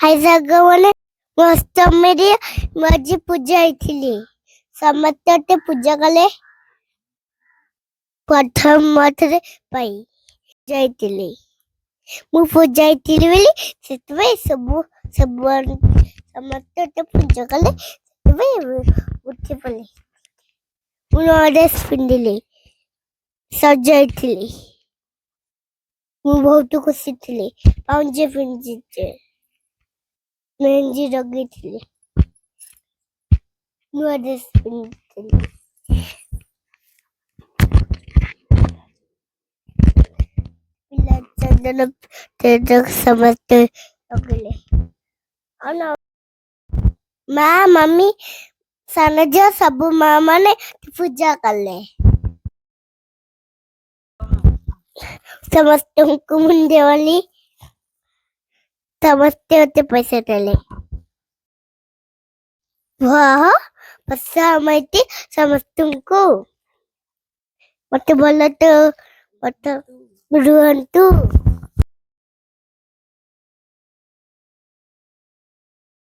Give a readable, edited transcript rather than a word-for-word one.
High ସାଙ୍ଗମାନେ, ମୁଁ ଅଷ୍ଟମୀରେ ମୁଁ ଆଜି ପୂଜା ହେଇଥିଲି। ସମସ୍ତେ ମତେ ପୂଜା କଲେ। ପ୍ରଥମ ମତରେ ପାଇ ଯାଇଥିଲି। ମୁଁ ପୂଜା ହେଇଥିଲି ବୋଲି ସେଥିପାଇଁ ସବୁ ସବୁ ସମସ୍ତେ ମତେ ପୂଜା କଲେ। ସେଥିପାଇଁ ଉଠି ପଡ଼ିଲି। ମୁଁ ନୂଆ ଡ୍ରେସ୍ ପିନ୍ଧିଲି, ସଜ ହେଇଥିଲି। ମୁଁ ବହୁତ ଖୁସି ଥିଲି। ପାଉଁଜି ପିନ୍ଧିଛି, ମେହେନ୍ଦି ଲଗେଇଥିଲି, ନୂଆ ଡ୍ରେସ୍ ପିନ୍ଧିଥିଲି। ପିଲା ଚନ୍ଦନ ସମସ୍ତେ ଲଗେଇଲେ। ଆଉ ମା, ମମି, ସାନ ଝିଅ, ସବୁ ମା ମାନେ ପୂଜା କଲେ। ସମସ୍ତଙ୍କୁ ମୁଣ୍ଡିଆ ମାରିଲି। ସମସ୍ତେ ମତେ ପଇସା ଦେଲେ। ବାହ ପଇସା ମାଇତି ସମସ୍ତଙ୍କୁ। ମତେ ଭଲ ତ ମତେ ରୁହନ୍ତୁ।